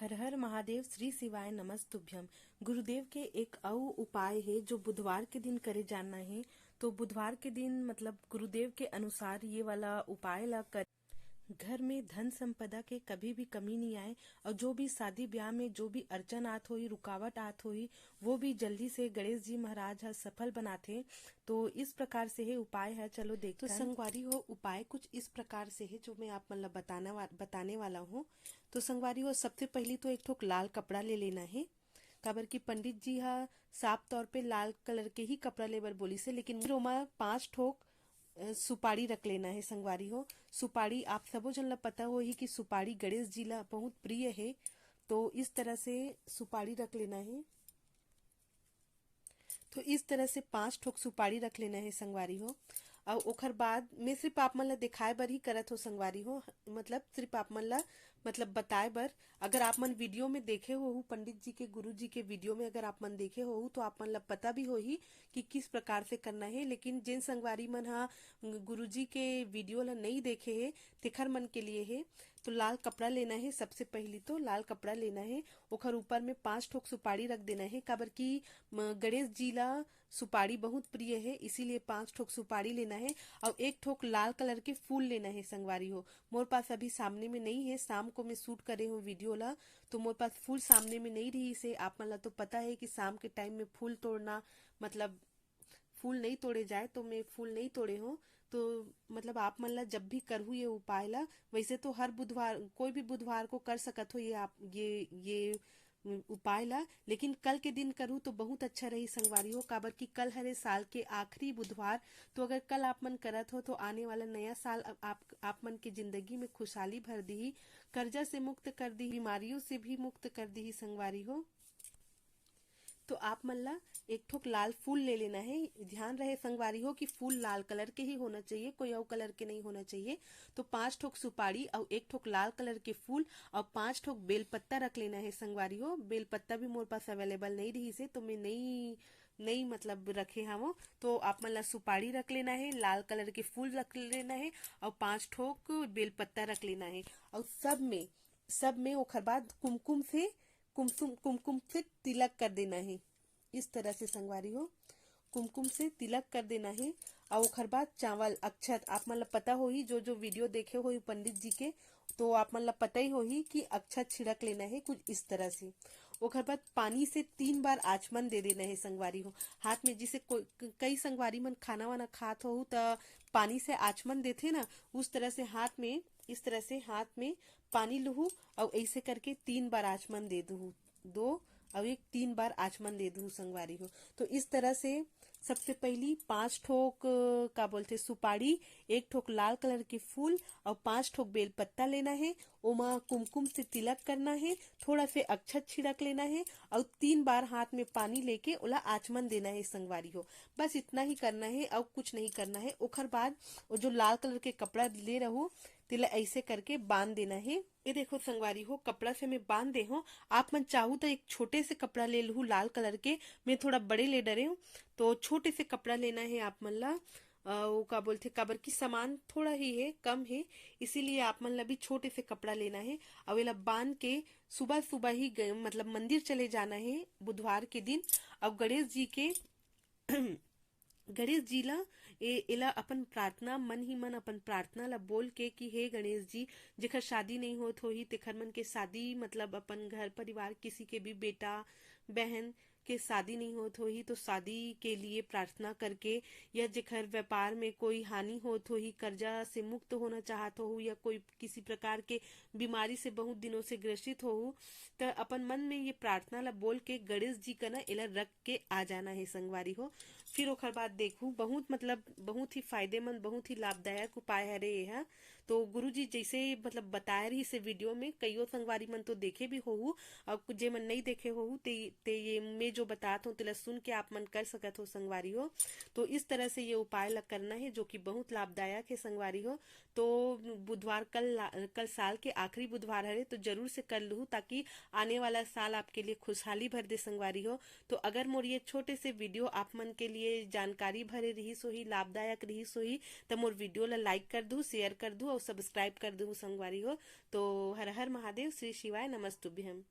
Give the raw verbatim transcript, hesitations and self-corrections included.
हर हर महादेव, श्री शिवाय नमस्तुभ्यम। गुरुदेव के एक अउ उपाय हे जो बुधवार के दिन करे जाना हे। तो बुधवार के दिन, मतलब, गुरुदेव के अनुसार ये वाला उपाय ला कर, घर में धन संपदा के कभी भी कमी नहीं आए, और जो भी शादी ब्याह में जो भी अड़चन आत होही, रुकावट आत होही, वो भी जल्दी से गणेश जी महाराज ह सफल बनाथे। तो इस प्रकार से हे उपाय ह, चलो देखथन। संगवारी हो, उपाय कुछ इस प्रकार से हे जो मैं आप मन ला बताना वा-, बताने वाला हूँ। तो संगवारी हो, सबसे पहली तो एक ठोक लाल कपड़ा ले लेना हे, काबर कि पंडित जी ह साफ तौर पे लाल कलर के ही कपड़ा ले बर बोलिस हे, लेकिन फिर ओमा पांच ठोक, अ, सुपारी रख लेना हे संगवारी हो। सुपारी आप सबो झन ला पता होही कि सुपारी गणेश जी ला बहुत प्रिय हे, तो इस तरह से सुपारी रख लेना हे। तो इस तरह से पांच ठोक सुपारी रख लेना हे संगवारी हो। अउ ओखर बाद मैं सिर्फ आप मन ला दिखाए बर ही करत हो संगवारी हो, मतलब सिर्फ आप मन ला, मतलब बताए बर। अगर आप मन वीडियो में देखे होहू, पंडित जी के, गुरु जी के वीडियो में अगर आप मन देखे होहू, तो आप मन ला पता भी होही कि किस प्रकार से करना हे। लेकिन जेन संगवारी मन हा गुरु जी के वीडियो ला नहीं देखे हे, तेखर मन के लिए हे। तो लाल कपड़ा लेना हे, सबसे पहली तो लाल कपड़ा लेना हे, ओखर ऊपर में पांच ठोक सुपारी रख देना हे, काबर कि म, गणेश जी ला सुपारी बहुत प्रिय हे, इसीलिए पांच ठोक सुपारी लेना हे। और एक ठोक लाल कलर के फूल लेना हे संगवारी हो। मोर पास अभी सामने में नहीं है, शाम को मैं शूट करे हूँ वीडियो ला, तो मोर पास फूल सामने में नहीं रही से। आप मन ला तो पता है कि शाम के टाइम में फूल तोड़ना, मतलब फूल नहीं तोड़े जाए, तो मैं फूल नहीं तोड़े हूँ। तो मतलब आप मन ला जब भी करहू ये उपाय ला, वैसे तो हर बुधवार, कोई भी बुधवार को कर सकत हो ये आप, ये ये उपाय ला, लेकिन कल के दिन करहू तो बहुत अच्छा रही संगवारी हो, काबर कि कल हरे साल के आखिरी बुधवार। तो अगर कल आप मन करत हो तो आने वाला नया साल अब आप आप मन के जिंदगी में खुशहाली भर दीही, कर्जा से मुक्त कर दीही, बीमारियों से भी मुक्त कर दीही संगवारी हो। तो आप मन ला एक ठोक लाल फूल ले लेना है। ध्यान रहे संगवारी हो कि फूल लाल कलर के ही होना चाहिए, कोई और कलर के नहीं होना चाहिए। तो पांच ठोक सुपारी और एक ठोक लाल कलर के फूल और पांच ठोक बेल पत्ता रख लेना है संगवारी हो। बेल पत्ता भी मोर पास अवेलेबल नहीं रही से, तो मैं नहीं नहीं मतलब रखे हवं। तो आप मन ला सुपारी रख लेना है, लाल कलर के फूल रख लेना है और पांच ठोक बेल पत्ता रख लेना है। और सब में सब में ओखर बाद कुमकुम से कुमकुम कुमकुम से तिलक कर देना है। इस तरह से संगवारी हो, कुमकुम से तिलक कर देना है। और ओखर बाद चावल अक्षत, आप मन ला पता होही, जो जो वीडियो देखे होही पंडित जी के, तो आप मन ला पता ही होही कि अक्षत छिड़क लेना है कुछ इस तरह से। ओखर बाद पानी से तीन बार आचमन दे देना है संगवारी हो हाथ में। जिसे कोई, क- कई संगवारी मन खाना वाना खात होहू त पानी से आचमन देथे ना, उस तरह से हाथ में, इस तरह से हाथ में पानी लुहू और ऐसे करके तीन बार आचमन दे दूहू। दो और एक तीन बार आचमन दे दूहू संगवारी हो। तो इस तरह से सबसे पहली पांच ठोक, अ, का बोलथे, सुपारी, एक ठोक लाल कलर के फूल और पांच ठोक बेल पत्ता लेना है। ओमा कुमकुम से तिलक करना है, थोड़ा से अक्षत छिड़क लेना है और तीन बार हाथ में पानी लेके ओला आचमन देना है संगवारी हो। बस इतना ही करना है और कुछ नहीं करना है। ओखर बाद वो जो लाल कलर के कपड़ा ले रहू, तेला ऐसे करके बांध देना है। ये देखो संगवारी हो, कपड़ा से मैं बांध दे हूँ। आप मन चाहू तो एक छोटे से कपड़ा ले लहू लाल कलर के, मैं थोड़ा बड़े ले डरे हूँ, तो छोटे से कपड़ा लेना है आप मन ला। अ, वो का बोलथे, काबर की सामान थोड़ा ही है, कम है, इसीलिए आप मन ला भी छोटे से कपड़ा लेना है। और एला बांध के सुबह सुबह ही ग-, मतलब मंदिर चले जाना है बुधवार के दिन। और गणेश जी के गणेश जी ला ए, एला अपन प्रार्थना, मन ही मन अपन प्रार्थना ला बोल के कि हे गणेश जी, जेकर शादी नहीं होत होही, तेकर मन के शादी, मतलब अपन घर परिवार किसी के भी बेटा बहन के शादी नहीं होत होही, तो शादी के लिए प्रार्थना करके, या जेकर व्यापार में कोई हानि होत होही, कर्जा से मुक्त होना चाहत होहू, या कोई किसी प्रकार के बीमारी से बहुत दिनों से ग्रसित होहू, त अपन मन में ये प्रार्थना ला बोल के गणेश जी का ना एला रख के आ जाना है संगवारी हो। फिर ओखर बाद देखू, बहुत, मतलब बहुत ही फायदेमंद, बहुत ही लाभदायक उपाय हरे ये हा। तो गुरुजी जैसे, मतलब बताए रहिस हे वीडियो में, कईयो संगवारी मन तो देखे भी होहू, और कुछ जे मन नहीं देखे होहू, ते, ते ये मैं जो बतात हूँ, तेला सुन के आप मन कर सकत हो संगवारी हो। तो इस तरह से ये उपाय ला करना है, जो कि बहुत लाभदायक है संगवारी हो। तो बुधवार कल ला-, कल साल के आखिरी बुधवार हरे, तो जरूर से कर लूहू, ताकि आने वाला साल आपके लिए खुशहाली भर दे संगवारी हो। तो अगर मोर ये छोटे से वीडियो आप मन के लिए ये जानकारी भरे रिहिस होही, लाभदायक रिहिस होही, त मोर video ला like कर दू, share कर दू और subscribe कर दू संगवारी हो। तो हर हर महादेव, श्री शिवाय, नमस्तुभ्यम।